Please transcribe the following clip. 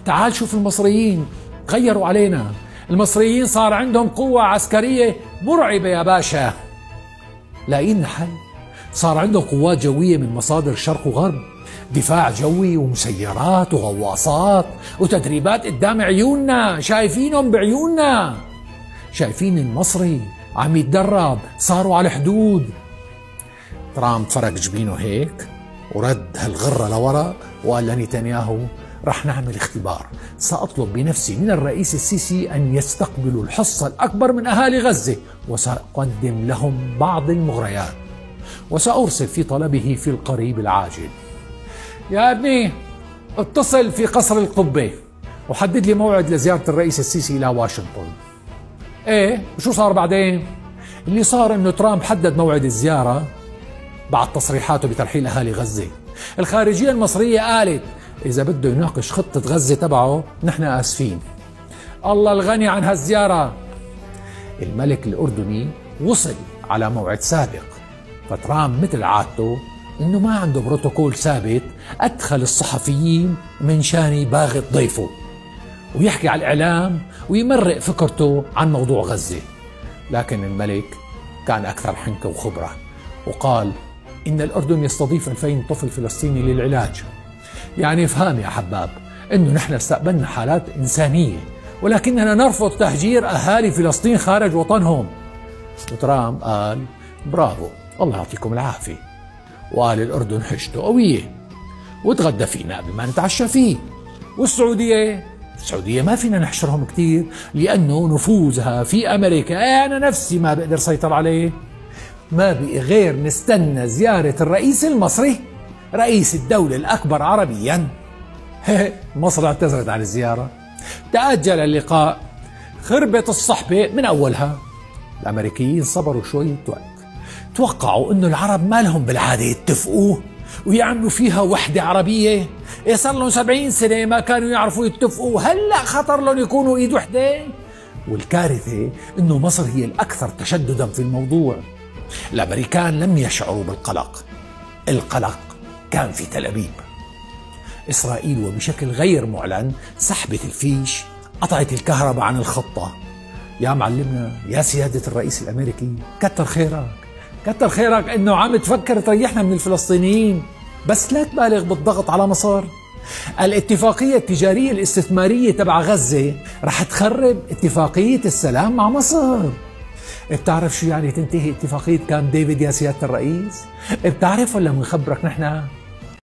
تعال شوف المصريين غيروا علينا، المصريين صار عندهم قوة عسكرية مرعبة يا باشا. لاقيين حل، صار عندهم قوات جوية من مصادر شرق وغرب، دفاع جوي ومسيرات وغواصات وتدريبات قدام عيوننا، شايفينهم بعيوننا، شايفين المصري عم يتدرب، صاروا على الحدود. ترامب فرق جبينه هيك ورد هالغرة لورا وقال لنتنياهو رح نعمل اختبار، سأطلب بنفسي من الرئيس السيسي أن يستقبلوا الحصة الأكبر من أهالي غزة، وسأقدم لهم بعض المغريات، وسأرسل في طلبه في القريب العاجل. يا ابني اتصل في قصر القبة وحدد لي موعد لزيارة الرئيس السيسي إلى واشنطن. ايه وشو صار بعدين؟ اللي صار انه ترامب حدد موعد الزيارة بعد تصريحاته بترحيل أهالي غزة. الخارجية المصرية قالت إذا بده يناقش خطة غزة تبعه نحن آسفين، الله الغني عن هالزيارة. الملك الأردني وصل على موعد سابق، فترامب مثل عادته إنه ما عنده بروتوكول ثابت، أدخل الصحفيين من شان يباغت ضيفه ويحكي على الإعلام ويمرق فكرته عن موضوع غزة. لكن الملك كان أكثر حنكة وخبرة وقال إن الأردن يستضيف 2000 طفل فلسطيني للعلاج. يعني افهم يا حباب إنه نحن استقبلنا حالات إنسانية، ولكننا نرفض تهجير أهالي فلسطين خارج وطنهم. وترامب قال برافو، الله يعطيكم العافية، وقال الأردن حجته قوية وتغدى فينا قبل ما نتعشى فيه. والسعودية، السعودية ما فينا نحشرهم كتير لأنه نفوذها في أمريكا أنا نفسي ما بقدر سيطر عليه. ما بقي غير نستنى زيارة الرئيس المصري رئيس الدولة الأكبر عربيا. مصر اعتذرت عن الزيارة، تأجل اللقاء، خربت الصحبة من أولها. الأمريكيين صبروا شوية وقت، توقعوا إنه العرب ما لهم بالعادة يتفقوا ويعملوا فيها وحدة عربية. إيه صار لهم 70 سنة ما كانوا يعرفوا يتفقوا، هلأ خطر لهم يكونوا إيد وحدة. والكارثة إنه مصر هي الأكثر تشددا في الموضوع. الأمريكان لم يشعروا بالقلق، القلق كان في تل أبيب. إسرائيل وبشكل غير معلن سحبت الفيش، قطعت الكهرباء عن الخطة. يا معلمنا، يا سيادة الرئيس الأمريكي، كتر خيرك، كتر خيرك إنه عم تفكر تريحنا من الفلسطينيين، بس لا تبالغ بالضغط على مصر. الاتفاقية التجارية الاستثمارية تبع غزة رح تخرب اتفاقية السلام مع مصر. بتعرف شو يعني تنتهي اتفاقية كامب ديفيد يا سيادة الرئيس؟ بتعرف ولا منخبرك نحن؟